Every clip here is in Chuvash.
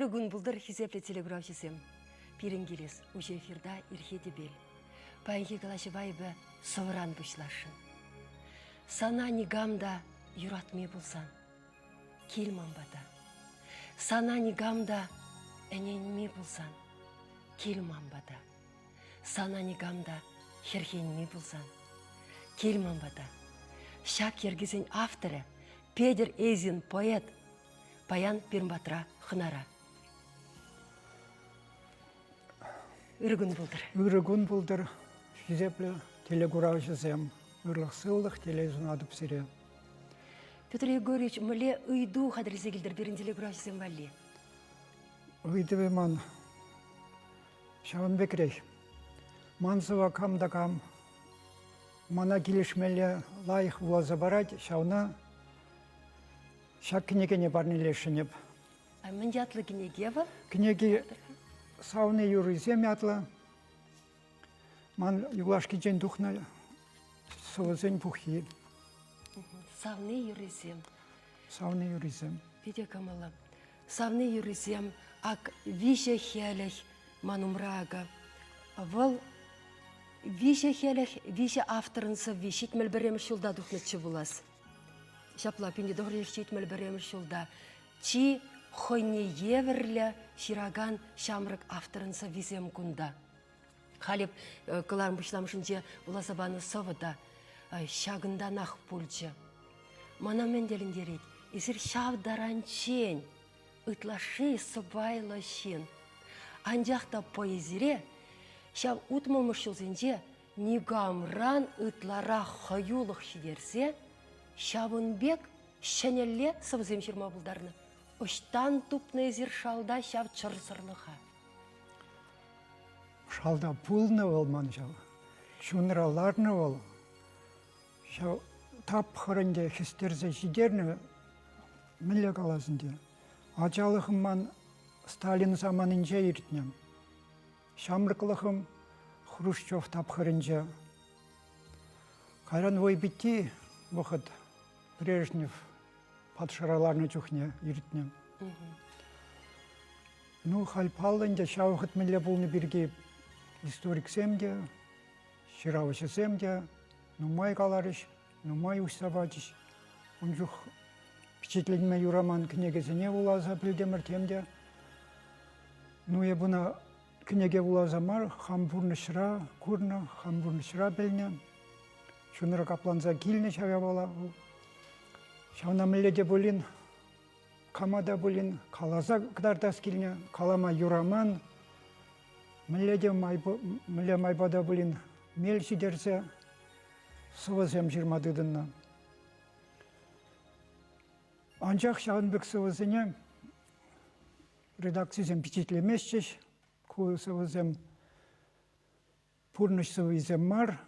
Ырӑ кун пултӑр, хисеплӗ телеграфҫӑсем. Пирӗн килес уҫӑ эфирта ирхи тӗпел. Паянхи калаҫӑва эпӗ сӑвӑран пуҫласшӑн. Сана никам та юратми пулсан, кил ман пата. Сана никам та ӗненми пулсан, кил ман пата. Сана никам та хӗрхенми пулсан, кил ман пата. Ҫак йӗркесен авторӗ Петӗр Эйзин поэт паян пирӗн патра хӑнара. Ырӑ кун пултӑр. Ырӑ кун пултӑр, хисеплӗ телекуравҫӑсем. Ырлӑх-сывлӑх, телей сунатӑп сире. Петр Егорович, мӗнле ыйту хатӗрлесе килтӗр пирӗн телекуравҫӑсем валли? Ыйтӑвӗ ман ҫавӑн пекрех. Ман сӑва кам та кам мана килӗшмелле лайӑх вуласа парать, ҫавна ҫак кӗнекене парнелесшӗн эп. А мӗн ятлӑ кӗнеке вӑл? Кӗнеки «Савни юррисем» ятлӑ. Ман юлашкинчен тухнӑ сӑвӑсен пуххи. Савни юррисем. Савни юррисем. Питӗ кӑмӑллӑ. Савни юррисем ак виҫӗ хӗлӗх ман умра акӑ. Вӑл виҫӗ хӗлӗх виҫӗ авторӑн сӑвви 71-мӗш ҫулта тухнӑччӗ пулас. Ҫапла 1971-мӗш ҫулта чи хӑйне евӗрлӗ ҫыракан ҫамрӑк авторӑн сӑввисем кунта. Халӗ кӑларӑм пуҫламӑшӗнче вуласа панӑ сӑвӑ та ҫакӑнтанах пулчӗ. Мана мӗн тӗлӗнтерет, эсир ҫав таранччен ытлашши сӑпайлӑ ҫын. Анчах та поэзире ҫав утмӑлмӗш ҫулсенче никамран ытларах хӑюлӑх ҫитерсе ҫавӑн пек ҫӗнӗлле сӑвӑсем ҫырма пултарнӑ. Ӑҫтан тупнӑ эсир шалта ҫав чӑрсӑрлӑха? Шалта пулнӑ вӑл ман ҫав. Чунра ларнӑ вӑл. Ҫав тапхӑр ӗнтӗ хӗстерсе ҫитернӗ. Мӗнле калас ӗнтӗ? Ачалӑхӑм ман Сталин саманинче иртнӗ. Ҫамрӑклӑхӑм Хрущев тапхӑрӗнче. Кайран вӑйпитти вӑхӑт Брежнев патшара ларнӑ чухне иртнӗ. Ну, халь паллӑ ӗнтӗ, ҫав вӑхӑт мӗнле пулнӑ пирки историксем те, ҫыравҫӑсем те нумай каларӗҫ, нумай уҫса пачӗҫ. Ун чух пичетленме юраман кӗнекесене вуласа пӗлтӗмӗр тем те. Ну, эп ӑна кӗнеке вуласа мар, хам пурнӑҫра курнӑ, хам пурнӑҫра пӗлнӗ. Чунра капланса килнӗ ҫав япала. Ҫавна мӗнле те пулин, кама та пулин каласа кӑтартас килнӗ, калама юраман. Мӗнле те май, мӗнле майпа та пулин мел ҫитерсе сӑвӑсем ҫырма тытӑннӑ. Анчах ҫавӑн пек сӑвӑсене редакцисем пичетлеместчӗҫ. Ку сӑвӑсем пурнӑҫ сӑввисем мар.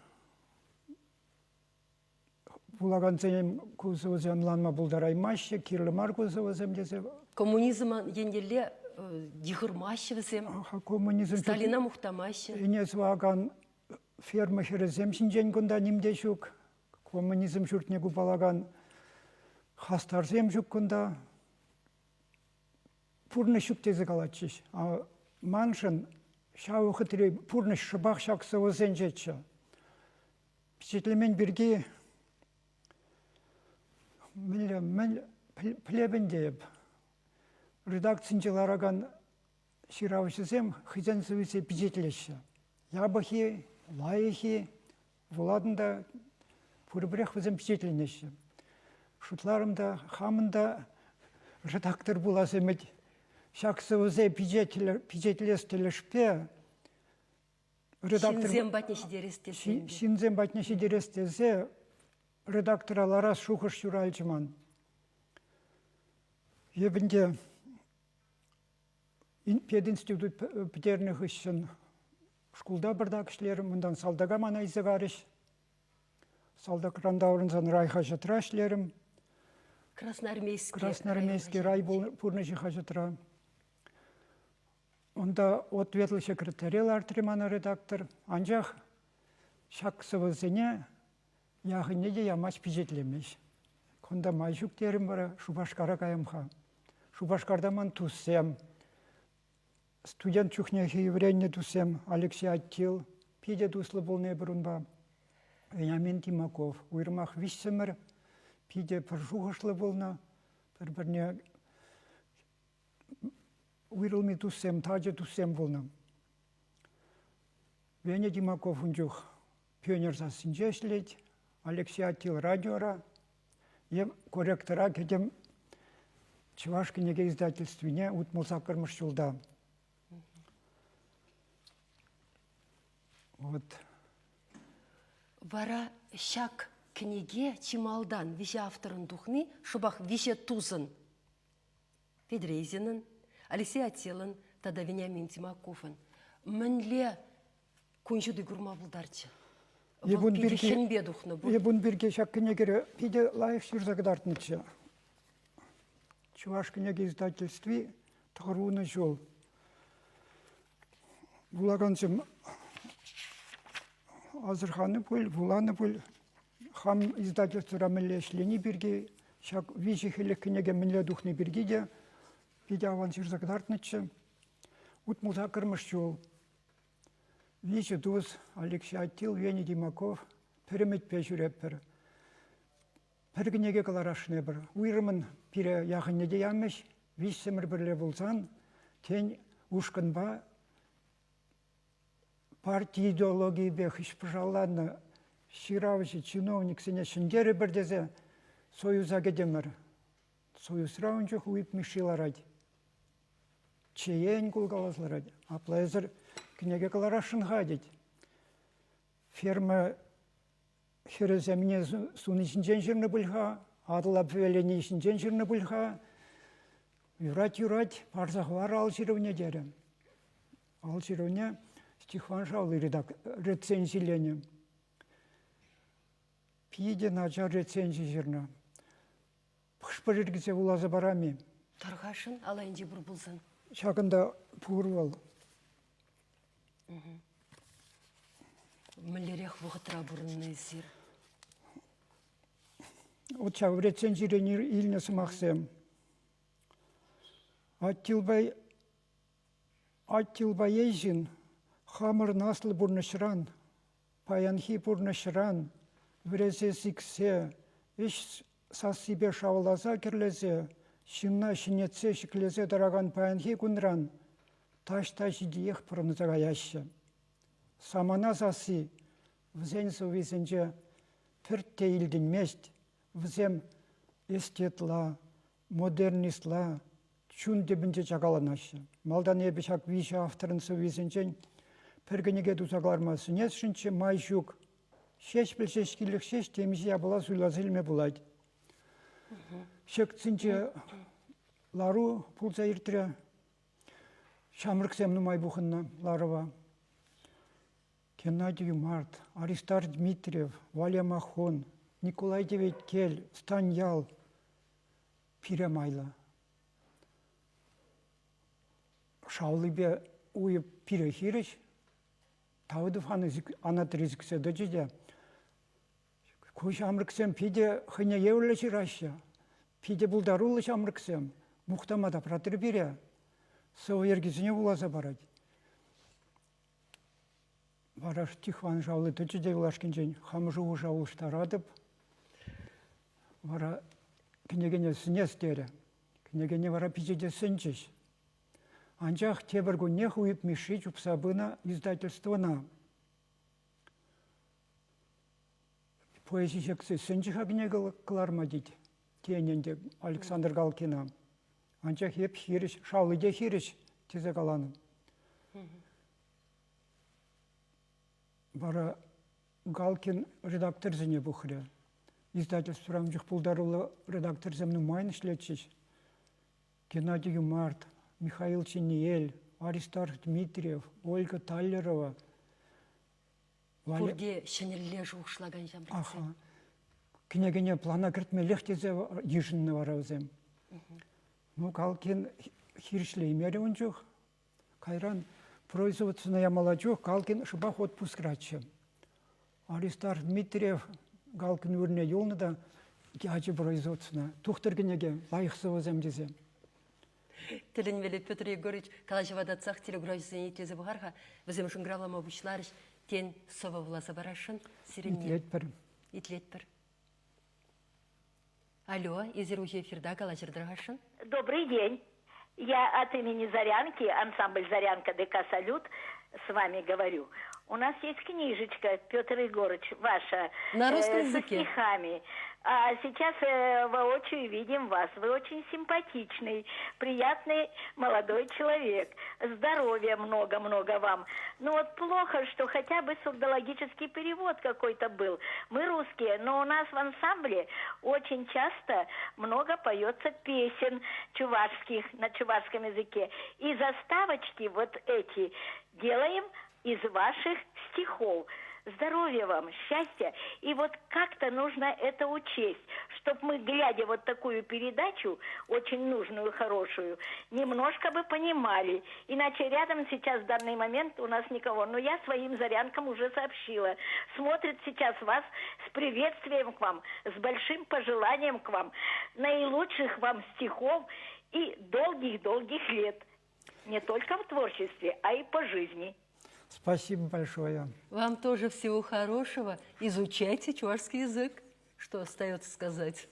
Вулакансем ку сӑвӑсем ӑнланма пултараймаҫҫӗ, кирлӗ мар ку сӑвӑсем тесе. Коммунизм еннелле йыхӑрмаҫҫӗ вӗсем. Коммунизм Сталина мухтамаҫҫӗ. Ӗне сӑвакан ферма хӗрӗсем ҫинчен кунта ним те ҫук. Коммунизм ҫуртне купалакан хастарсем ҫук кунта. Пурнӑҫ ҫук тесе калатчӗҫ. А маншӑн ҫав вӑхӑтри пурнӑҫ шӑпах ҫак сӑвӑсенчеччӗ. Пичетлемен пирки мӗнле мӗн пӗлепӗн те эп. Редакцинче ларакан ҫыравҫӑсем хӑйсен сӑввисене пичетлеҫҫӗ. Япӑх-и, лайӑх-и, вулатӑн та пурпӗрех вӗсем пичетленеҫҫӗ. Шутларӑм та, хамӑн та редактор пулас ӗмӗт ҫак сӑвӑсене пичетлес тӗлӗшпе редактор ҫынсем патне ҫитерес тесе ҫынсем патне ҫитерес тесе редактора ларас шухӑш ҫуралчӗ ман. Эпӗ ӗнтӗ пединститут пӗтернӗ хыҫҫӑн шкулта пӑртак ӗҫлерӗм, унтан салтака мана илсе карӗҫ. Салтакран таврӑнсан райхаҫатра ӗҫлерӗм. Красноармейски. Красноармейски рай пурнӑҫӗ хаҫатра. Унта ответлӑ секретаре лартрӗ мана редактор. Анчах ҫак сӑвӑсене яхӑнне те ямасть пичетлемест. Кунта май ҫук терӗм вара, Шупашкара каям-ха. Шупашкарта ман туссем. Студент чухнехи вӗреннӗ туссем Алексей Аттил, питӗ туслӑ пулнӑ эпир унпа. Вениамин Тимаков. Уйрӑмах виҫсӗмӗр питӗ пӗр шухӑшлӑ пулнӑ. Пӗр-пӗрне уйрӑлми туссем, тачӑ туссем пулнӑ. Веня Тимаков ун чух пионер сассинче ӗҫлет, Алексей Аттил радиора, е корректора кӗтӗм Чӑваш кӗнеке издательствине 68-мӗш ҫулта. Вот. Вара ҫак кӗнеке чи малтан виҫӗ авторӑн тухни шӑпах виҫӗ тусӑн Педрейзинӑн, Алексей Аттилӑн тата Вениамин Тимаковӑн мӗнле кун ҫути курма пултарчӗ? Вӑл питӗ хӗнпе тухнӑ пуль. Эп ун пирки ҫак кӗнекере питӗ лайӑх ҫырса кӑтартнӑччӗ. Чӑваш кӗнеке издательстви 90 ҫул. Вулакансем асӑрханӑ пуль, вуланӑ пуль. Хам издательствӑра мӗнле ӗҫлени пирки, ҫак виҫӗ хӗллӗх кӗнеке мӗнле тухни пирки те питӗ аван ҫырса кӑтартнӑччӗ. 68-мӗш ҫул. Виҫӗ тус, Алексей Аттил, Веня Тимаков, пӗр ӗмӗтпе ҫӳретпӗр. Пӗр кӗнеке кӑларасшӑн эпир. Уйрӑмӑн пире яхӑнне те ямӗҫ. Виҫсӗмӗр пӗрле пулсан, тен, ушкӑнпа парти идеологийӗпе хӗҫпӑшалланнӑ ҫыравҫӑ чиновниксене ҫӗнтерӗпӗр тесе Союза кӗтӗмӗр. Союзра ун чух Уйӑп Мишши ларать. Чеен кулкаласа ларать. Апла эсӗр кӗнеке кӑларасшӑн-ха тет. Ферма хӗрӗсемне суни ҫинчен ҫырнӑ пуль-ха, Атӑла пӗвелени ҫинчен ҫырнӑ пуль-ха. Юрать, юрать, парса хӑвар ал ҫырӑвне терӗ. Ал ҫырӑвне Стихван Шавлы рецензиленӗ. Питӗ начар рецензи ҫырнӑ. Хӑш-пӗр йӗркесе вуласа парам-и? Тархасшӑн, ал айӗнче пур пулсан. Ҫакӑнта пур вӑл. Мӗнлерех вӑхӑтра пурӑннӑ эсир? Вот ҫав рецензирен илнӗ сӑмахсем. Аттилпа Аттилпа Ейсин хамӑрӑн аслӑ пурнӑҫран, паянхи пурнӑҫран вӗресе сиксе, ӗҫ сассипе шавласа-кӗрлесе, ҫынна ҫӗнетсе ҫӗклесе тӑракан паянхи кунран таҫта ҫитиех пӑрӑнса каяҫҫӗ. Самана сасси вӗсен сӑввисенче пӗртте илтӗнмест, вӗсем эстетла, модернистла чун тӗпӗнче чакаланаҫҫӗ. Малтан эпӗ ҫак виҫӗ авторӑн сӑввисенчен пӗр кӗнеке туса кӑларма сӗнесшӗнччӗ, май ҫук. Ҫеҫпӗл ҫеҫкилӗх ҫеҫ темиҫе япала суйласа илме пулать. Секцинче лару пулса иртрӗ. Ҫамрӑксем нумай пухӑннӑ ларӑва. Геннадий Юмарт, Аристарх Дмитриев, Валя Махон, Николай Теветкел, Станьял пире майлӑ. Шавлипе уйӑп пире хирӗҫ Давыдов Анатри сиксе тӑчӗ те ку ҫамрӑксем питӗ хӑйне евӗрлӗ ҫыраҫҫӗ, питӗ пултаруллӑ ҫамрӑксем, мухтама тапратрӗ пире. Сӑвӑ йӗркисене вуласа парать. Вара Тихван шавлӑ тӑчӗ те юлашкинчен хам шухӑша улӑштаратӑп. Вара кӗнекене сӗнес терӗ. Кӗнекене вара пичете сӗнчӗҫ. Анчах тепӗр куннех Уйӑп Мишши чупса пынӑ издательствӑна. Поэзи ҫексе сӗнчӗ-ха кӗнеке кӑларма тет, тенӗ ӗнтӗ Александр Галкина. Анчах эп хирӗҫ, шалли те хирӗҫ, тесе каланӑ. Вара Галкин редакторсене пухрӗ. Издательствӑра ун чух пултаруллӑ редакторсем нумайӑн ӗҫлетчӗҫ. Геннадий Юмарт, Михаил Чиниель, Аристарх Дмитриев, Ольга Таллерова. Пурте ҫӗнӗлле шухӑшлакан ҫамрӑксем. Аха. Кӗнекене плана кӗртмеллех тесе йышӑннӑ вара вӗсем. Ну, Галкин хирӗҫлеймерӗ ун чух. Кайран производствӑна ямалла чух Галкин шӑпах отпускраччӗ. Аристарх Дмитриев Галкин вырӑнне юлнӑ та ячӗ производствӑна. Тухтӑр кӗнеке, лайӑх сӑвӑсем тесе. Тӗлӗнмелле Петр Егорович калаҫӑва татсах телекуравҫӑсене итлесе пӑхар-ха. Вӗсем шӑнкӑравлама пуҫларӗҫ. Тен, сӑвӑ вуласа парасшӑн сирӗнне? Итлетпӗр. Итлетпӗр. Алло, эсир уҫӑ эфирта калаҫӑр тӑрӑхасшӑн? Добрый день. Я от имени Зарянки, ансамбль «Зарянка» ДК «Салют» с вами говорю. У нас есть книжечка, Петр Егорович, ваша. На русском э, языке. Со стихами. А сейчас э, воочию видим вас. Вы очень симпатичный, приятный молодой человек. Здоровья много-много вам. Ну вот плохо, что хотя бы сурдологический перевод какой-то был. Мы русские, но у нас в ансамбле очень часто много поется песен чувашских на чувашском языке. И заставочки вот эти делаем из ваших стихов. Здоровья вам, счастья. И вот как-то нужно это учесть, чтобы мы, глядя вот такую передачу, очень нужную, хорошую, немножко бы понимали. Иначе рядом сейчас в данный момент у нас никого. Но я своим зарянкам уже сообщила. Смотрит сейчас вас с приветствием к вам, с большим пожеланием к вам, наилучших вам стихов и долгих-долгих лет. Не только в творчестве, а и по жизни. Спасибо большое. Вам тоже всего хорошего. Изучайте чувашский язык, что остается сказать.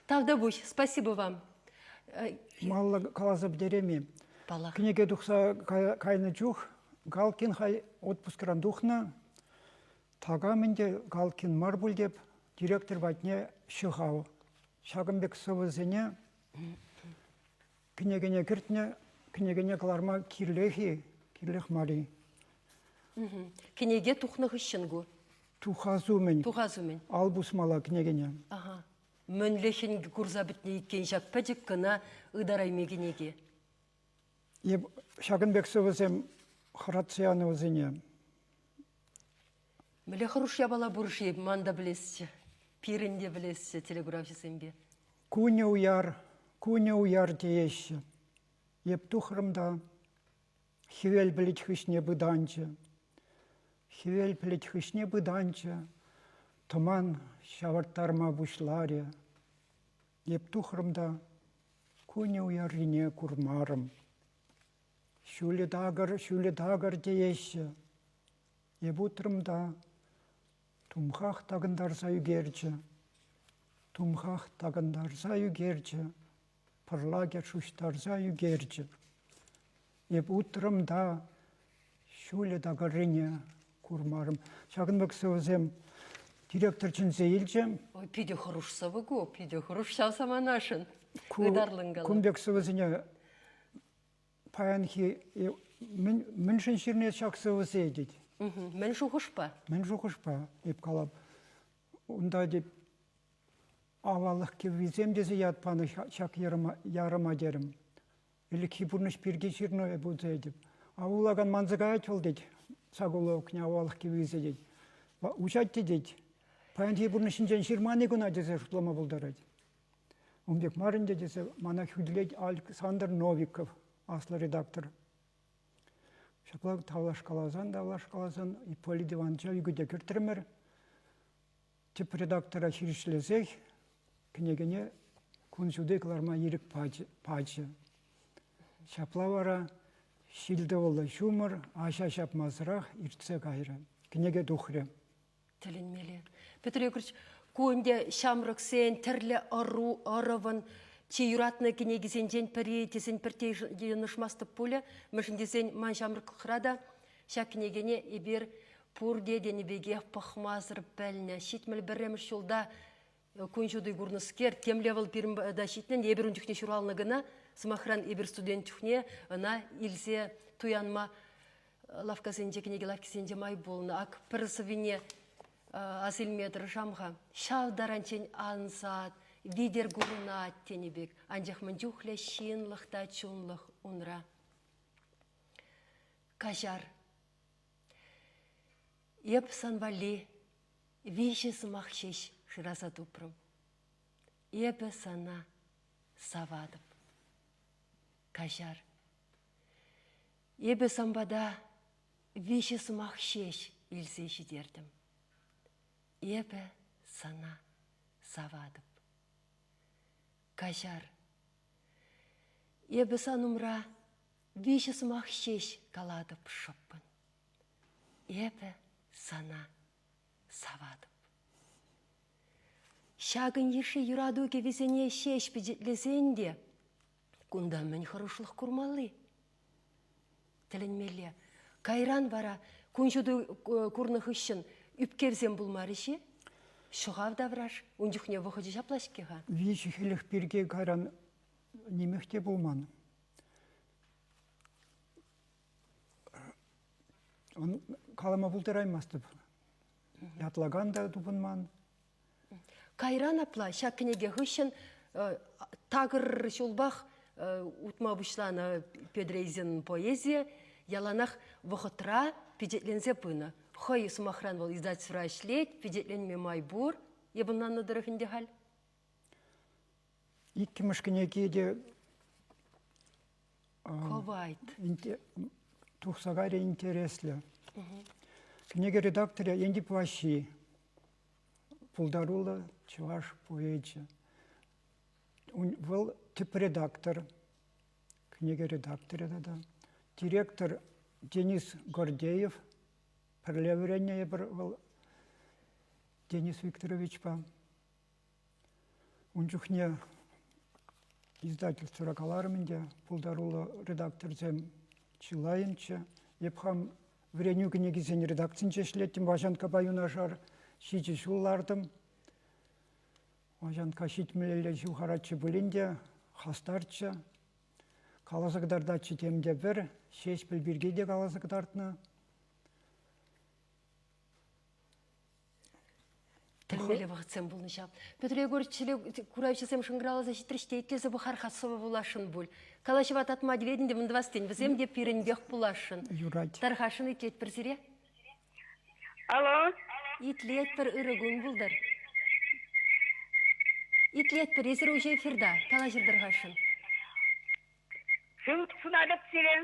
Тавтапуҫ, спасибо вам. Э, Малла каласа пӗтерейми. Паллах. Кӗнеке тухса кайнӑ чух Галкин хай отпускран тухнӑ. Такам ӗнтӗ Галкин мар пуль теп, директор патне ҫыхав. Ҫакӑн пек сӑвӑсене Кӗнекене кӗртнӗ, кӗнекене кӑларма кирлех-и, кирлех мар-и? Кӗнеке тухнӑ хыҫҫӑн ку? Тухас умӗн. Тухас умӗн. Ал пусмалла кӗнекене. Ага. Мӗнле хӗн курса пӗтнӗ иккен ҫак пӗчӗк кӑна ытарайми кӗнеке? Эп ҫакӑн пек сӑвӑсем хӑратса янӑ вӗсене. Мӗнле хӑруш япала пур-ши, ман та пӗлесчӗ. Пирӗн те пӗлесчӗ телекуравҫӑсемпе. Кунӗ уяр, кунӗ уяр тееҫҫӗ. Эп тухрӑм та хӗвел пӗлӗт хыҫне пытанчӗ. Хӗвел пӗлӗт хыҫне пытанчӗ, тӑман ҫавӑрттарма пуҫларӗ. Эп тухрӑм та кунӗ уяррине курмарӑм. Ҫулӗ такӑр, ҫулӗ такӑр тееҫҫӗ. Эп утрӑм та тумхах такӑнтарса ӳкерчӗ. Тумхах такӑнтарса ӳкерчӗ, пӑрлакӗ шуҫтарса ӳкерчӗ. Эп утрӑм та ҫулӗ такӑррине курмарӑм. Ҫакӑн пек сӑвӑсем директор чӗнсе илчӗ. Ой, питӗ хӑруш сӑвӑ ку, питӗ хӑруш ҫав саманашӑн. Ытарлӑн калам. Кун пек сӑвӑсене паянхи мӗн, мӗншӗн ҫырнӑ ҫак сӑвӑсене тет. Мӗн шухӑшпа? Мӗн шухӑшпа, эп калап. Унта тет аваллӑх кӗввисем тесе ят панӑ ҫак ярӑма терӗм. Ӗлӗкхи пурнӑҫ пирки ҫырнӑ эп тетӗп. А вулакан манса каять вӑл тет. Сакуловкне аваллӑх кӗввисем тет. Уҫать те тет. Паянхи пурнӑҫ ҫинчен ҫырман-и кӑна тесе шутлама пултарать. Ун пек мар ӗнтӗ тесе мана хӳтӗлет Александр Новиков, аслӑ редактор. Ҫапла тавлашкаласан-тавлашкаласан Ипполит Ивановича ӳкӗте кӗртрӗмӗр. Тӗп редактора хирӗҫлесех кӗнекене кун ҫути кӑларма ирӗк пачӗ. Ҫапла вара ҫил-тӑвӑллӑ ҫумӑр аҫа ҫапмасӑрах иртсе кайрӗ. Кӗнеке тухрӗ. Тӗлӗнмелле. Петр Егорович, ку ӗнтӗ ҫамрӑксен тӗрлӗ ӑру ӑрӑвӑн чи юратнӑ кӗнекисенчен пӗри тесен пӗртте йӑнӑшмастӑп пулӗ. Мӗншӗн тесен ман ҫамрӑклӑхра та ҫак кӗнекене эпир пурте тенӗ пекех пӑхмасӑр пӗлнӗ. 71-мӗш ҫулта кун ҫути курнӑскер, темле вӑл пирӗн пата ҫитнӗ, эпир ун чухне ҫуралнӑ кӑна. Сӑмахран, эпир студент чухне ӑна илсе туянма лавккасенче, кӗнеке лавккисенче май пулнӑ. Ак пӗр сӑввине ас илме тӑрӑшам-ха. Ҫав таранччен ансат, витӗр курӑнать тенӗ пек. Анчах мӗн чухлӗ ҫынлӑх та чунлӑх унра. Каҫар. Эп сан валли виҫӗ сӑмах ҫеҫ шыраса тупрӑм. Эпӗ сана саватӑп. Каҫар. Эпӗ сан пата виҫӗ сӑмах ҫеҫ илсе ҫитертӗм. Эпӗ сана саватӑп. Каҫар. Эпӗ сан умра виҫӗ сӑмах ҫеҫ калатӑп шӑппӑн. Эпӗ сана саватӑп. Ҫакӑн йышши юрату кӗввисене ҫеҫ пичетлесен те кунта мӗн хӑрушлӑх курмалли? Тӗлӗнмелле. Кайран вара кун ҫути курнӑ хыҫҫӑн ӳпкевсем пулмарӗҫ-и? Ҫӑхав тавраш ун чухне вӑхӑчӗ ҫапла-ҫке-ха. Виҫӗ хӗлӗх пирки кайран нимех те пулман. Калама пултараймастӑп. Ятлакан та тупӑнман. Кайран апла ҫак кӗнеке хыҫҫӑн такӑр ҫулпах утма пуҫланӑ Педрейзен поэзийӗ яланах вӑхӑтра пичетленсе пынӑ. Хӑй, сӑмахран, вӑл издательствӑра ӗҫлет, пичетленме май пур. Эп ӑнланнӑ тӑрӑх ӗнтӗ халь. Иккӗмӗш кӗнеки те Кӑвайт. Тухса кайрӗ интереслӗ. Кӗнеке редакторӗ Энтип Ваҫҫи. Пултаруллӑ чӑваш поэчӗ. Вӑл тӗп редактор, кӗнеке редакторӗ тата. Директор Денис Гордеев. Пӗрле вӗреннӗ эпир вӑл Денис Викторовичпа. Ун чухне издательствӑра каларӑм ӗнтӗ, пултаруллӑ редакторсем чылайӑнччӗ. Эп хам вӗренӳ кӗнекисен редакцинче ӗҫлеттӗм, Ваҫанккапа юнашар ҫичӗ ҫул лартӑм. Ваҫанкка ҫитмӗлелле ҫывхаратчӗ пулин те хастарччӗ. Каласа кӑтартатчӗ тем те пӗр, Ҫеҫпӗл пирки те каласа кӑтартнӑ. Тӗлӗнмелле вӑхӑтсем пулнӑ ҫав. Петр Егорович куравҫӑсем шӑнкӑравласа ҫитрӗҫ те итлесе пӑхар-ха сӑвӑ вуласшӑн пуль. Калаҫӑва татма тивет ӗнтӗ мӗн тӑвас тен, вӗсем те пирӗнпех пуласшӑн. Юрать. Тархасшӑн итлетпӗр сире. Алло. Итлетпӗр, ырӑ кун пултӑр. Итлетпӗр, эсир уҫӑ эфирта, калаҫӑр тархасшӑн. Сывлӑх сунатӑп сире.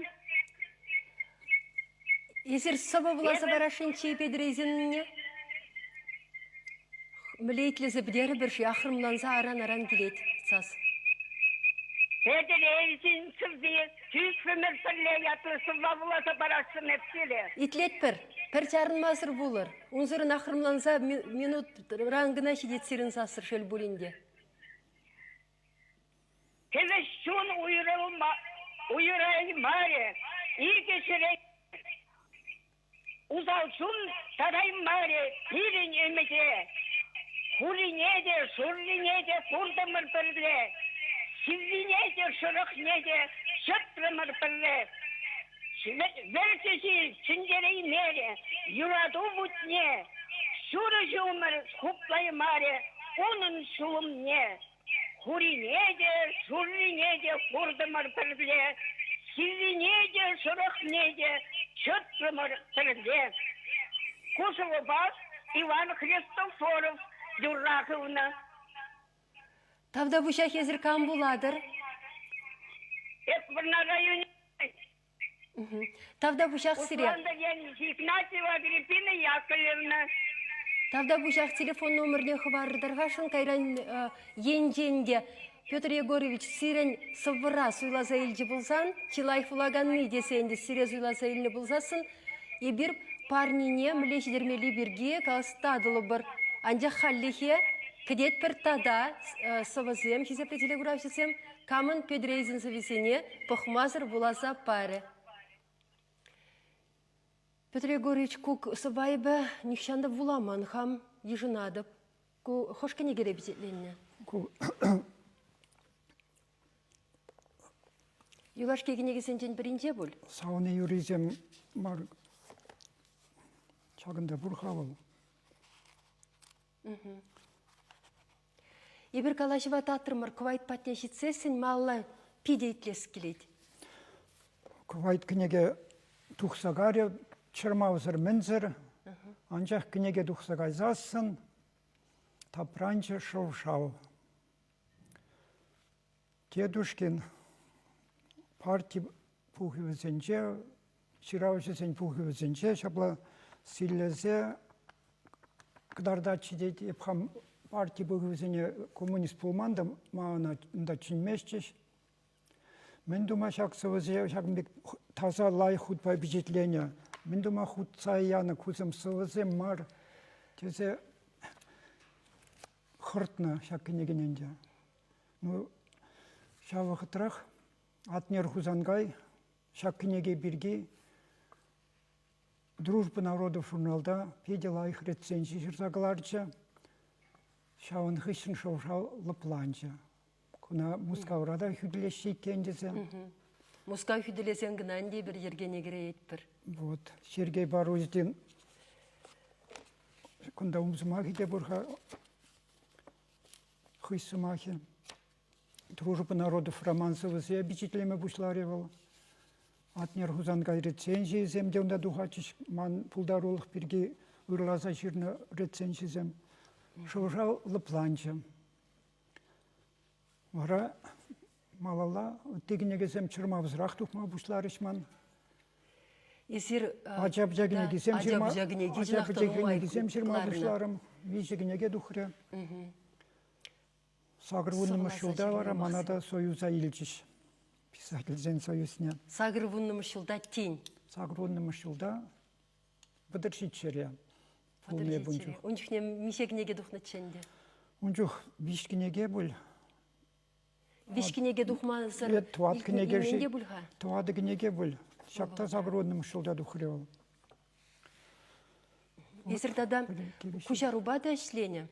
Эсир сӑвӑ вуласа парасшӑнччӗ Петӗр Исинне? Мӗнле итлесе пӗтерӗпӗр-ши? Ахрӑмланса аран-аран килет сас. Петӗр Эйзин сӑвви тӳсрӗмӗр пӗрле ятлӑ сӑвва вуласа парасшӑн эп сире. Итлетпӗр. Пӗр чарӑнмасӑр вулӑр. Унсӑрӑн ахрӑмланса минутран кӑна ҫитет сирӗн сассӑр, шел пулин те. Кӗвӗҫ чун уйрӑлма уйӑраймарӗ, икӗ чӗре усал чун татаймарӗ пирӗн ӗмӗте. Хурине те, шуррине те куртӑмӑр пӗрле, сиввине те, шӑрӑхне те чӑтрӑмӑр пӗрле. Вӗрчӗ ҫил ҫӗнтереймерӗ юрату вутне, шурӑ ҫумӑр хуплаймарӗ унӑн ҫулӑмне. Хурине те, шуррине те куртӑмӑр пӗрле, сиввине те, шӑрӑхне те чӑтрӑмӑр пӗрле. Ку сӑвӑпа Иван Христофоров юрра хывнӑ. Тавтапуҫах эсир кам пулатӑр? Эп Вӑрнар районӗ. Тавтапуҫах сире. Игнатьева Агриппина Яковлевна. Тавтапуҫах телефон номерне хӑвартӑр-хашӑн кайран енчен те Петр Егорович сирӗн сӑввӑра суйласа илчӗ пулсан, чи лайӑх вулаканни тесе ӗнтӗ сире суйласа илнӗ пулсассӑн, эпир парнине мӗнле ҫитермелли пирки каласа татӑлӑпӑр. Анчах хальлӗхе кӗтетпӗр тата сӑвӑсем, хисеплӗ телекуравҫӑсем, камӑн Петрейсен сӑввисене пӑхмасӑр вуласа парӗ. Петр Егорович, ку сӑвва эпӗ нихҫан та вуламан хам, йышӑнатӑп. Ку хӑш кӗнекере пичетленнӗ? Ку Юлашки кӗнекесенчен пӗринче пуль? Савни юррисем мар ҫакӑнта пур-ха вӑл. Эпир калаҫӑва татрӑмӑр, кӑвайт патне ҫитсессӗн малалла питӗ итлес килет. Кӑвайт кӗнеке тухса карӗ, чӑрмавсӑр-мӗнсӗр. Анчах кӗнеке тухса кайсассӑн тапранчӗ шӑв-шав. Дедушкин парти пухӑвӗсенче, ҫыравҫӑсен пухӑвӗсенче ҫапла силлесе кӑтартатчӗ тет. Эп хам парти пухӑвӗсене коммунист пулман та, мана унта чӗнместчӗҫ. Мӗн тума ҫак сӑвӑсене ҫакӑн пек таса лайӑх хутпа пичетленӗ? Мӗн тума хутса янӑ кусем сӑвӑсем мар тесе хӑртнӑ ҫак кӗнекене ӗнтӗ. Ну, ҫав вӑхӑтрах Атнер Хусанкай ҫак кӗнеке пирки «Дружба народов» журналта питӗ лайӑх рецензи ҫырса кӑларчӗ. Ҫавӑн хыҫҫӑн шӑв-шав лӑпланчӗ. Куна Мускавра та хӳтӗлеҫҫӗ иккен тесе. Мускав хӳтӗлесен кӑна ӗнтӗ эпир йӗркене кӗреетпӗр. Вот. Сергей Баруздин кунта ум сӑмахӗ те пур-ха. Хӑй сӑмахӗ. «Дружба народов» роман сӑвӑсене пичетлеме пуҫларӗ вӑл. Атнер Хусанкай рецензийӗсем те унта тухатчӗҫ. Ман пултарулӑх пирки ырласа ҫырнӑ рецензисем. Шӑв-шав лӑпланчӗ. Вара малалла ытти кӗнекесем чӑрмавсӑрах тухма пуҫларӗҫ ман. Эсир ача-пӑча кӗнекисем ҫырма ача-пӑча кӗнекисем ҫырма пуҫларӑм. Виҫӗ кӗнеке тухрӗ. 80-мӗш ҫулта вара мана та Союза илчӗҫ. Писательсен союзне. 80-мӗш ҫулта тин. 80-мӗш ҫулта 37-ре пулнӑ эп ун чух. Ун чухне миҫе кӗнеке тухнӑччӗ ӗнтӗ? Ун чух виҫ кӗнеке пуль. Виҫ кӗнеке тухмасӑр тӑват кӗнеке те пуль-ха? Тӑватӑ кӗнеке пуль. Ҫак та 80-мӗш ҫулта тухрӗ вӑл. Эсир тата куҫарупа та ӗҫленӗ.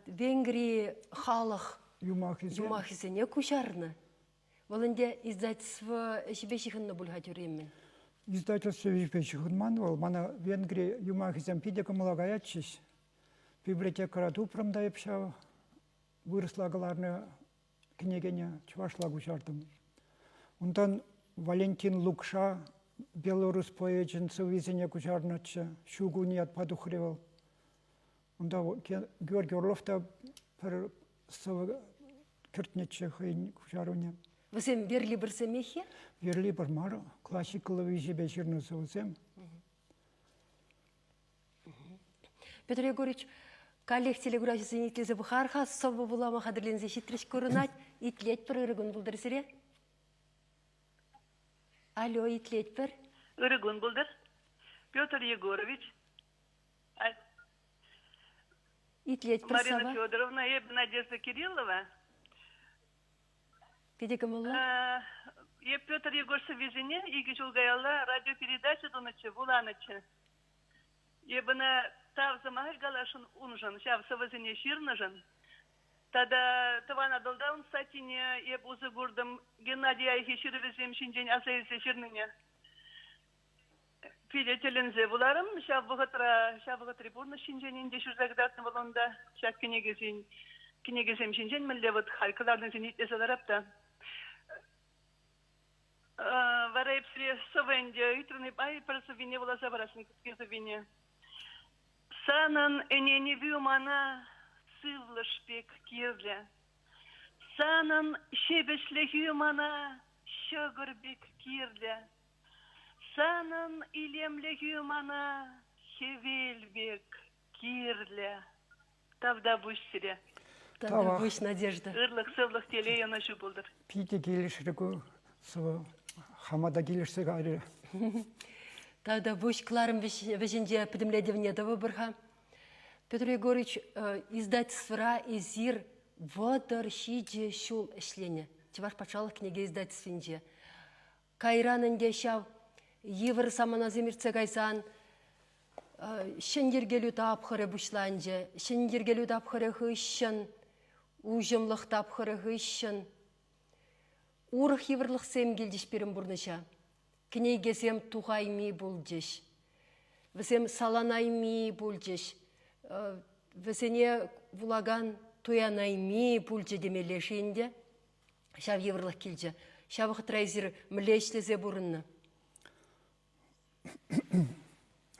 Венгри халӑх юмахӗсене куҫарнӑ. Вӑл ӗнтӗ издательство ӗҫӗпе ҫыхӑннӑ пуль-ха тӳреммӗн. Издательство ӗҫӗпе ҫыхӑнман вӑл. Мана Венгри юмахӗсем питӗ кӑмӑла каятчӗҫ. Библиотекӑра тупрӑм та эп ҫав вырӑсла кӑларнӑ кӗнекене чӑвашла куҫартӑм. Унтан Валентин Лукша белорус поэчӗн сӑввисене куҫарнӑччӗ. Ҫу кунӗ ятпа тухрӗ вӑл. Унта Георгий Орлов та пӗр сӑвӑ кӗртнӗччӗ хӑйӗн куҫарӑвне. Вӗсем верлибрсемех-и? Верлибр мар, классикӑллӑ виҫепе ҫырнӑ сӑвӑсем. Петр Егорович, каллех телеграфисене итлесе пӑхар-ха, сӑвӑ вулама хатӗрленсе ҫитрӗҫ курӑнать. Итлетпӗр, ырӑ кун пултӑр сире. Алло, итлетпӗр. Ырӑ кун пултӑр. Петр Егорович. Итлетпӗр Марина сава. Федоровна, эпӗ Надежда Кириллова. Питӗ кӑмӑллӑ. Эп Петр Егорович сӑввисене икӗ ҫул каялла радиопередача тунӑччӗ, вуланӑччӗ. Эп ӑна тав сӑмахӗ каласшӑн уншӑн, ҫав сӑвӑсене ҫырнӑшӑн. Тата Тӑван Атӑлта ун статйине эп усӑ куртӑм Геннадий Айхи ҫырӑвӗсем ҫинчен аса илсе ҫырнине. Питӗ тӗлӗнсе вуларӑм ҫав вӑхӑтра, ҫав вӑхӑтри пурнӑҫ ҫинчен ӗнтӗ ҫырса кӑтартнӑ вӑл унта. Ҫак кӗнекесен, кӗнекесем ҫинчен мӗнле вӑт халь кӑларнисене итлесе ларап та. Вара эп сире сӑвӑ ӗнтӗ ыйтрӑн-и? Ай, пӗр сӑввине вуласа парасшӑн, кӗске сӑввине. Санӑн ӗненӗвӳ мана сывлӑш пек кирлӗ. Санӑн ҫепӗҫлӗхӳ мана ҫӑкӑр пек кирлӗ. Санӑн илемлӗхӳ мана хӗвел пек кирлӗ. Тавтапуҫ сире. Тавтапуҫ, Надежда. Ырлӑх-сывлӑх, телей, ӑнӑҫу пултӑр. Питӗ килӗшрӗ ку сӑвӑ. Хама та килӗшсе кайрӗ. Тавтапуҫ кӑларӑм вӗҫӗнче пӗтӗмлетӗвне тӑвӑпӑр-ха. Петр Егорович, издательствӑра эсир 37 ҫул ӗҫленӗ Чӑваш патшалӑх кӗнеке издательствинче. Кайран ӗнтӗ ҫав йывӑр саманасем иртсе кайсан ҫӗн йӗркелӳ тапхӑрӗ пуҫланчӗ. Ҫӗн йӗркелӳ тапхӑрӗ хыҫҫӑн, уҫӑмлӑх тапхӑрӗ хыҫҫӑн урӑх йывӑрлӑхсем килчӗҫ пирӗн пурнӑҫа. Кӗнекесем тухайми пулчӗҫ. Вӗсем саланайми пулчӗҫ. Вӗсене вулакан туянайми пулчӗ темелле-ши ӗнтӗ. Ҫав йывӑрлӑх килчӗ. Ҫав вӑхӑтра эсир мӗнле ӗҫлесе пурӑннӑ?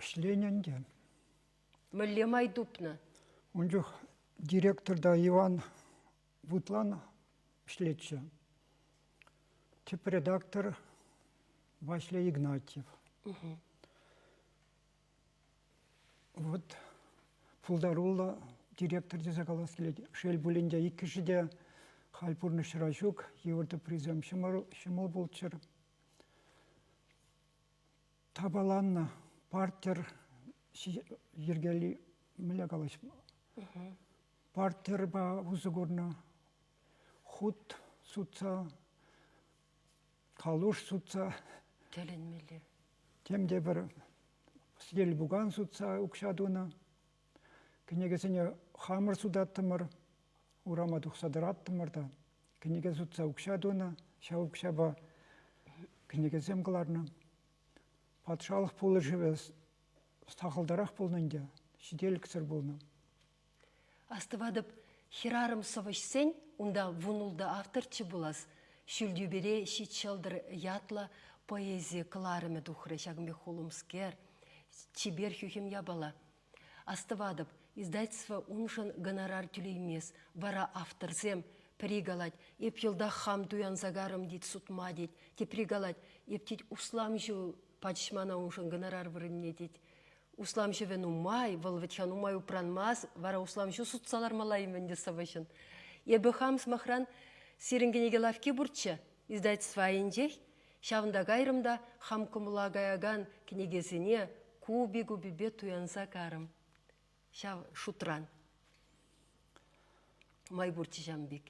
Ӗҫленӗ ӗнтӗ. Мӗнле май тупнӑ? Ун чух директорта Иван Вутлан ӗҫлетчӗ. Тӗп редактор Ваҫлей Игнатьев. Вот пултаруллӑ директор тесе калас килет. Шел пулин те, иккӗшӗ те. Халь пурнӑҫра ҫук, йывӑр тӑприсем ҫӑмӑл пулччӑр. Тапаланнӑ партер йӗркели мӗнле калаҫ партерпа усӑ курнӑ, хут сутса, калуш сутса. Тӗлӗнмелле. Тем те пӗр сӗтел-пукан сутса укҫа тунӑ. Кӗнекесене хамӑр сутаттӑмӑр, урама тухса тӑраттӑмӑр та кӗнеке сутса укҫа тунӑ, ҫав укҫапа кӗнекесем кӑларнӑ. Патшалӑх пулӑшӑвӗ сахалтарах пулнӑ ӗнтӗ, ҫителӗксӗр пулнӑ. Астӑватӑп, хӗрарӑм сӑвӑҫсен унта вунултӑ авторччӗ пулас, ҫӳл тӳпере ҫич ҫӑлтӑр ятлӑ поэзи кӑларӑмӗ тухрӗ ҫакӑн пек хулӑмскер, чипер хӳхӗм япала. Астӑватӑп, издательство уншӑн гонорар тӳлеймест, вара авторсем пӗри калать, эп йӑлтах хам туянса карӑм тет, сутма тет, тепри калать, эп тет усламҫӑ пачӗҫ мана уншӑн гонорар вырӑнне тет. Услам ҫӑвӗ нумай, вӑл вӗт-ха нумай упранмасть, вара услам ҫу сутса лармалла-им ӗнтӗ сӑвӑҫӑн. Эпӗ хам, сӑмахран, сирӗн кӗнеке лавкки пурччӗ, издательство айӗнчех. Ҫавӑнта кайрӑм та хам кӑмӑла каякан кӗнекесене купи-купипе туянса карӑм. Ҫав шутран. Май пурччӗ ҫавӑн пек.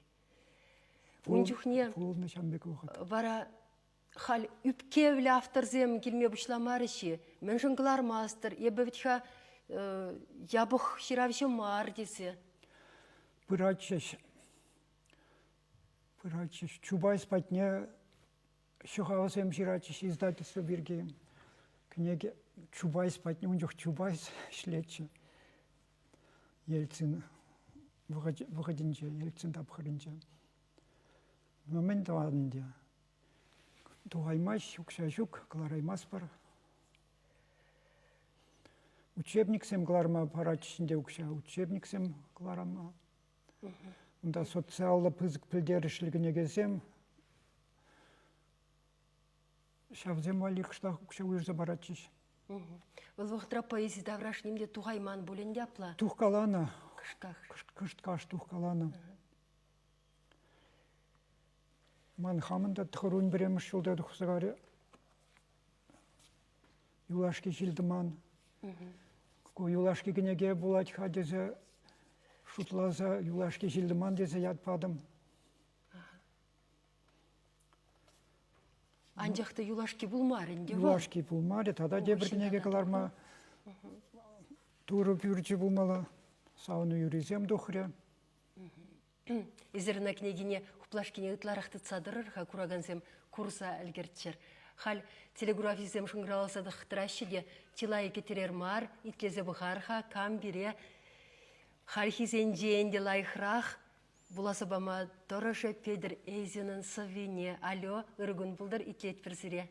Ун чухне пулнӑ ҫавӑн пек вӑхӑт. Вара халь ӳпкевлӗ авторсем килме пуҫламарӗҫ-и? Мӗншӗн кӑлармастӑр? Эпӗ вӗт-ха япӑх ҫыравҫӑ мар тесе. Пыратчӗҫ. Пыратчӗҫ. Чубайс патне ҫӑхавсем ҫыратчӗҫ издательство пирки. Кӗнеке Чубайс патне ун чух Чубайс ӗҫлетчӗ. Ельцин вӑхӑтӗнче, Ельцин тапхӑрӗнче. Ну, мӗн тӑватӑн ӗнтӗ? Тухаймасть, укҫа ҫук, кӑлараймастпӑр. Учебниксем кӑларма паратчӗҫ ӗнтӗ укҫа, учебниксем кӑларама. Унта социаллӑ пысӑк пӗлтерӗшлӗ кӗнекесем. Ҫавсем валли кӑштах укҫа уйӑрса паратчӗҫ. Вӑл вӑхӑтра поэзи тавраш ним те тухайман пуль ӗнтӗ апла? Тухкаланӑ. Кӑштах. Кӑшт-каш тухкаланӑ. Ман хамӑн та тӑхӑрун пӗрремӗш ҫулта тухса карӗ. Юлашки ҫил-тӑман. Ку юлашки кӗнеке пулать-ха тесе шутласа юлашки ҫил-тӑман тесе ят патӑм. Анчах та юлашки пулмарӗ ӗнтӗ вӑл. Юлашки пулмарӗ. Тата тепӗр кӗнеке кӑларма Турӑ пӳрчӗ пулмалла. Савӑнӑ юррисем тухрӗ. Эсир ӑна кӗнекине хуплашкине ытларах тытса тӑрӑр-ха, куракансем курса ӗлкӗрччӗр. Халь телеграфисем шӑнкӑравласа тӑраҫҫӗ те чылай кӗттерер мар, итлесе пӑхар-ха, кам пире хальхисенчен те лайӑхрах вуласа пама тӑрӑшӗ Петӗр Эйзинӑн сӑввине. Алло, ырӑ кун пултӑр, итлетпӗр сире.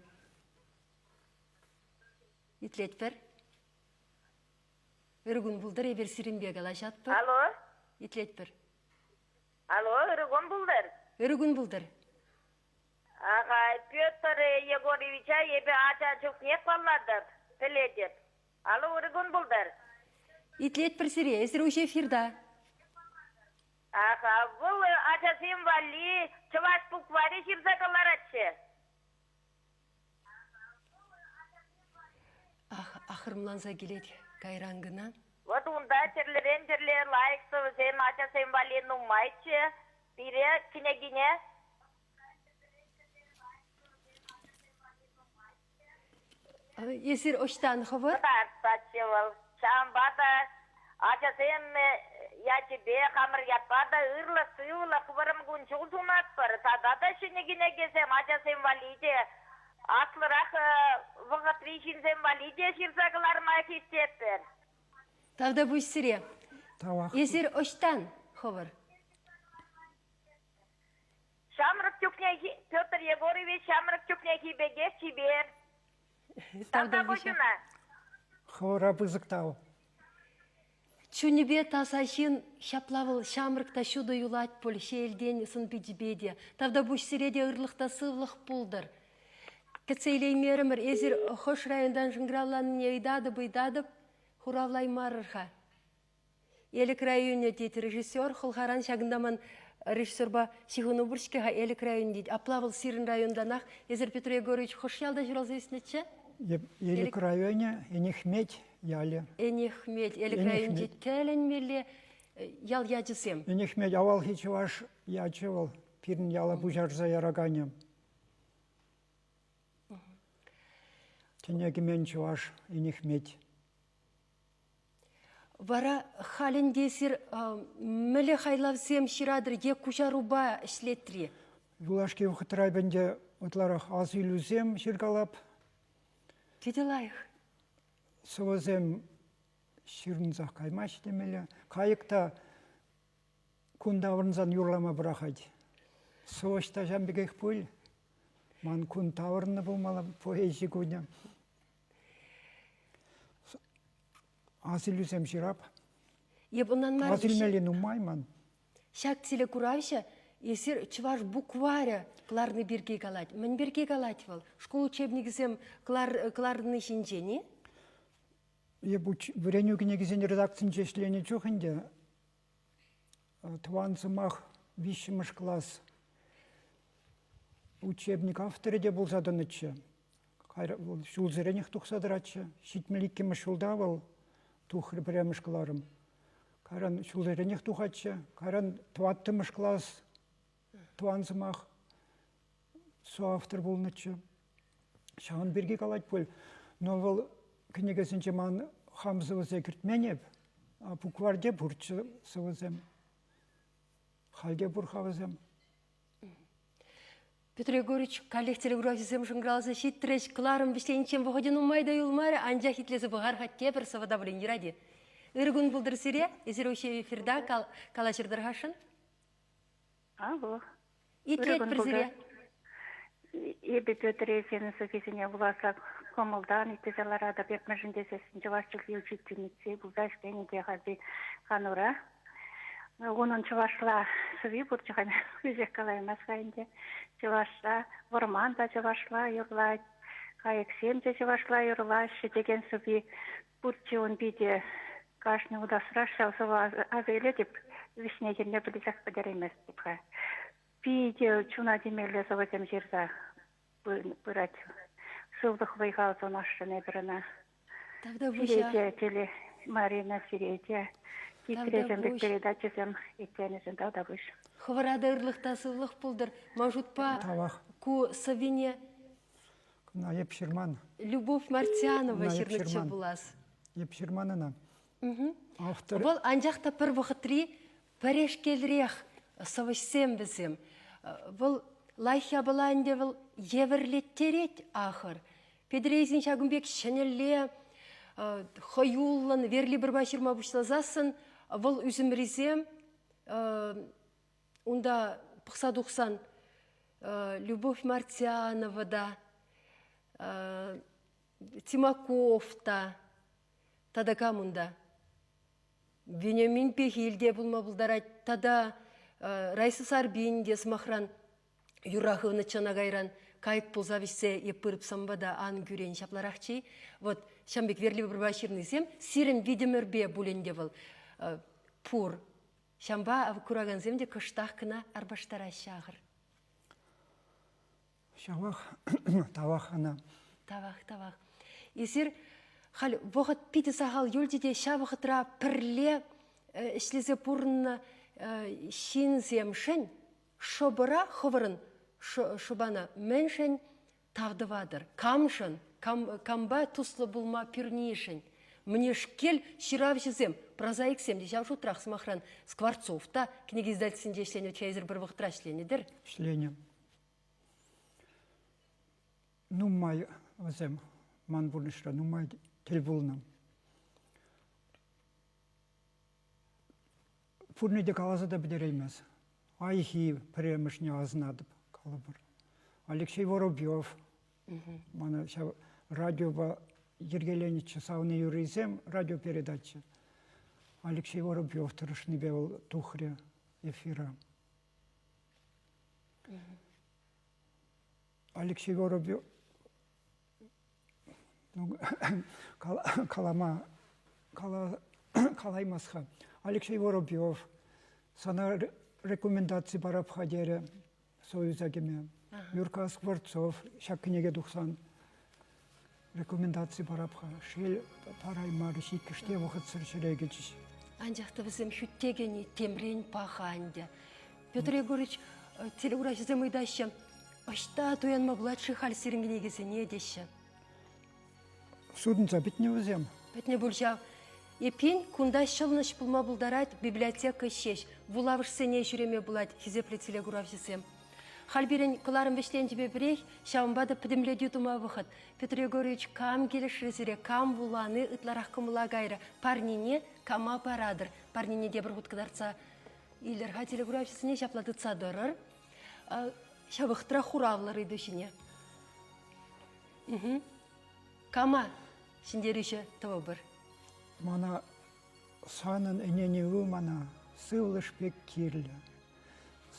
Итлетпӗр. Ырӑ кун пултӑр, эпир сирӗнпе калаҫатпӑр. Алло. Итлетпӗр. Алло, ырӑ кун пултӑр. Ырӑ кун пултӑр. Ага, Петр Егоровича эпӗ ача чухнех паллатӑп, пӗлетӗп. Алло, ырӑ кун пултӑр. Итлетпӗр сире, эсир уҫӑ эфирта. Ага, вӑл ачасем валли чӑваш букварӗ ҫырса кӑларатчӗ. Ах, ахрӑмланса килет кайран кӑна. Вӑт унта тӗрлӗрен тӗрлӗ лайӑх сӑвӑсем ачасем валли нумайччӗ. Пире кӗнекине Эсир ӑҫтан хӑвӑр? Кӑтартсаччӗ вӑл. Ҫавӑнпа та ачасем ячӗпе, хамӑр ятпа та ырлӑх-сывлӑх, вӑрӑм кун-ҫул сунатпӑр. Тата та ҫӗнӗ кӗнекесем ачасем валли те, аслӑрах вӑхӑтри ҫынсем валли те ҫырса кӑларма хистетпӗр. Тавтапуҫ сире. Тавах. Эсир ӑҫтан хӑвӑр? Ҫамрӑк чухнехи Петр Егорович ҫамрӑк чухнехи пекех чипер. Тавтапуҫ ӑна. Хӑвӑра пысӑк тав. Чунӗпе таса ҫын ҫапла вӑл ҫамрӑк та ҫутӑ юлать пуль ҫиелтен сӑн-пичӗпе те. Тавтапуҫ сире те ырлӑх та сывлӑх пултӑр. Кӗтсе илеймерӗмӗр, эсир хӑш районтан шӑнкӑравланине ыйтатӑп, ыйтатӑп, хуравлаймарӑр-ха. Элӗк районӗ тет режиссер. Хӑлхаран ҫакӑнта ман режиссерпа ҫыхӑну пур-ҫке-ха Элӗк районӗ тет. Апла вӑл сирӗн районтанах. Эсир, Петр Егорович, хӑш ялта ҫуралса ӳснӗччӗ? Элӗк районӗ, Энехмет ялӗ. Энехмет, Элӗк районӗнче тӗлӗнмелле ял ячӗсем. Энехмет авалхи чӑваш ячӗ вӑл, пирӗн яла пуҫарса яраканӗ. Тӗне кӗмен чӑваш Энехмет. Вара халь ӗнтӗ эсир мӗнле хайлавсем ҫыратӑр е куҫарупа ӗҫлетри? Юлашки вӑхӑтра ӗнтӗ ытларах асилӳсем ҫыркалап. Питӗ лайӑх. Сӑвӑсем ҫырӑнсах каймаҫҫӗ темелле. Кайӑк та кун таврӑнсан юрлама пӑрахать. Сӑвӑҫ та ҫавӑн пекех пуль. Ман кун таврӑннӑ пулмалла поэзи кунӗ. Асилӳсем ҫырап. Эп ӑнланмарӑм. Асилмелли нумай ман. Ҫак телекуравҫӑ эсир чӑваш букварӗ кӑларни пирки калать. Мӗн пирки калать вӑл? Шкул учебникӗсем кӑларни ҫинчен-и? Эп вӗренӳ кӗнекисен редакцинче ӗҫленӗ чух ӗнтӗ тӑван сӑмах виҫҫӗмӗш класс учебник авторӗ те пулса тӑнӑччӗ. Вӑл ҫулсеренех тухса тӑратчӗ. 72-мӗш ҫулта вӑл тухрӗ пӗрремӗш кӑларӑм. Кайран ҫулсеренех тухатчӗ. Кайран тӑваттӑмӗш класс тӑван сӑмах соавтор пулнӑччӗ. Ҫавӑн пирки калать пуль. Но вӑл кӗнекесенче ман хам сӑвӑсене кӗртмен эп. А букварьте пурччӗ сӑвӑсем. Халь те пур-ха вӗсем. Петр Егорович каллех телеграфисем шӑнкӑравласа ҫитрӗҫ. Кӑларӑм вӗҫлениччен вӑхӑчӗ нумай та юлмарӗ, анчах итлесе пӑхар-ха тепӗр сӑвӑ та пулин юрать-и? Ырӑ кун пултӑр сире. Эсир уҫӑ эфирта калаҫӑр-тӑр-хашӑн. Алло. Итлетпӗр сире. Эпӗ Петр Есенин сӑввисене вуласа кӑмӑлтан итлесе ларатӑп. Эп мӗншӗн тесессӗн чӑваш чӗлхи учительници пулса ӗҫленӗ те хальхи канура. Унӑн чӑвашла сӑвви пурччӗ-ха, веҫех калаймасть-ха ӗнтӗ. Чӑвашла вӑрман та чӑвашла юрлать, кайӑксем те чӑвашла юрлаҫҫӗ текен сӑвви пурччӗ ун питӗ. Кашни утасрах ҫав сӑвва аса илетӗп, вӗҫне-хӗлне пӗлсех пӗтерейместӗп-ха. Питӗ чуна темелле сӑвӑсем ҫырса пырать. Сывлӑх вӑй-хал сунасшӑн эпир ӑна. Тавтапуҫа. Сире те, теле, Марина, сире те. Хитресем пек передачӑсем итленӗшӗн тавтапуҫ. Хӑвӑра та ырлӑх та сывлӑх пултӑр. Ман шутпа, Тавах. ку сӑввине Кӑна эп ҫырман. Любовь Мартьянова ҫырнӑччӗ пулас. Эп ҫырман ӑна. Автор... Вӑл анчах та пӗр вӑхӑтри пӗрешкелрех сӑвӑҫсем вӗсем. Вӑл лайӑх япала ӗнтӗ вӑл евӗрлеттерет ахӑр. Петрейсен ҫакӑн пек ҫӗнӗлле хӑюллӑн верлибрпа ҫырма пуҫласассӑн вӑл ӳсӗмрисем унта пӑхса тухсан Любовь Мартьянова та, Тимаков та, тата кам унта? Вениамин Пехил те пулма пултарать, тата Раиса Сарпин те, сӑмахран, юрра хывнӑччӗ ӑна кайран кайӑк пулса вӗҫсе е пырӑп санпа та ан кӳрен ҫапларахчӗ. Вот ҫавӑн пек верлибрпа ҫырнисем сирӗн витӗмӗрпе пуль ӗнтӗ вӑл пур. Ҫавӑнпа куракансем те кӑштах кӑна арпаштараҫҫӗ ахӑр. Ҫавах, тавах ӑна. Тавах, тавах. Эсир халь вӑхӑт питӗ сахал юлчӗ те ҫав вӑхӑтра пӗрле ӗҫлесе пурӑннӑ ҫынсемшӗн шӑпӑра хӑвӑрӑн шӑпана мӗншӗн тав тӑватӑр? Камшӑн, кам, кампа туслӑ пулма пӳрнишӗн? Мӗнешкел ҫыравҫӑсем, прозаиксем те ҫав шутрах, сӑмахран, Скворцов та кӗнеке издательствинче ӗҫленӗ, чейсӗр пӗр вӑхӑтра ӗҫленӗ-тӗр. Ӗҫленӗ. Нумай вӗсем ман пурнӑҫра нумай тӗл пулнӑ. Пурне те каласа та пӗтереймес. Айхи пӗрремӗшне асӑнатӑп, калӑпӑр. Алексей Воробьев мана ҫав радиопа йӗркеленӗччӗ савнӑ юррисем радиопередача. Алексей Воробьев тӑрӑшнипе вӑл тухрӗ эфира. Алексей Воробьев ну, калама калаймас-ха. Алексей Воробьев сана рекомендаци парап-ха терӗ Союза кӗме. Юрка Скворцов ҫак кӗнеке тухсан рекомендаци парап-ха. Шел, параймарӗҫ, иккӗш те вӑхӑтсӑр ҫӗре кӗчӗҫ. Анчах та вӗсем хӳтте кӗни темрен паха ӗнтӗ. Петр Егорович, телеураҫӑсем ыйтаҫҫӗ, ӑҫта туянма пулать-ши халь сирӗн кӗнекесене теҫҫӗ. Сутӑнса пӗтнӗ вӗсем. Пӗтнӗ пуль ҫав. Эппин, кунта ҫӑлӑнӑҫ пулма пултарать библиотека ҫеҫ. Вулавӑшсене ҫӳреме пулать, хисеплӗ телекуравҫӑсем. Халь пирӗн кӑларӑм вӗҫленчӗпе пӗрех, ҫавӑнпа та пӗтӗмлетӳ тума вӑхӑт. Петр Егорович, кам килӗшрӗ сире, кам вулани ытларах кӑмӑла кайрӗ? Парнене кама паратӑр? Парнене тепӗр хут кӑтартса илӗр-ха телекуравҫӑсене ҫапла тытса тӑрӑр. Ҫав вӑхӑтра хуравлӑр ыйту ҫине. Кама ҫӗнтерӳҫӗ тӑвӑпӑр? Мана санӑн ӗненӗвӳ мана сывлӑш пек кирлӗ.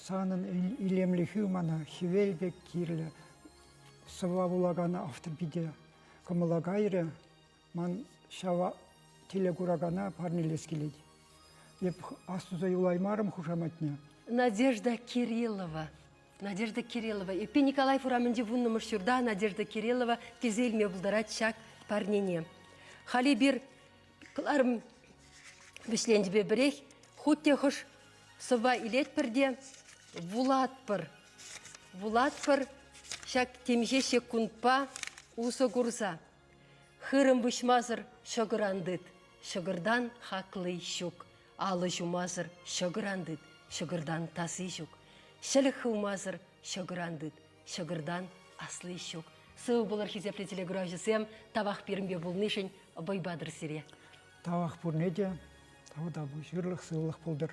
Санӑн илемлӗхӳ мана хӗвел пек кирлӗ. Сӑвва вулакан автор питӗ кӑмӑла кайрӗ. Ман ҫав телекуракана парнелес килет. Эп астуса юлаймарӑм хушаматне. Надежда Кириллова. Надежда Кириллова. Эппин Николаев урамӗнчи вуннӑмӗш ҫурта Надежда Кириллова килсе илме пултарать ҫак парнене. Халь эпир кӑларӑм вӗҫленчӗпе пӗрех хуть те хӑш сӑвва илетпӗр те вулатпӑр. Вулатпӑр ҫак темиҫе ҫеккунтпа усӑ курса. Хырӑм выҫмасӑр ҫӑкӑр ан тыт, ҫӑкӑртан хакли ҫук. Алӑ ҫумасӑр ҫӑкӑр ан тыт, ҫӑкӑртан таси ҫук. Ҫӗлӗк хывмасӑр ҫӑкӑр ан тыт, ҫӑкӑртан асли ҫук. Сывӑ пулӑр, хисеплӗ телекуравҫӑсем, тавах пирӗнпе пулнишӗн вӑй патӑр сире. Тавах пурне те, тавтапуҫ, ырлӑх-сывлӑх пултӑр.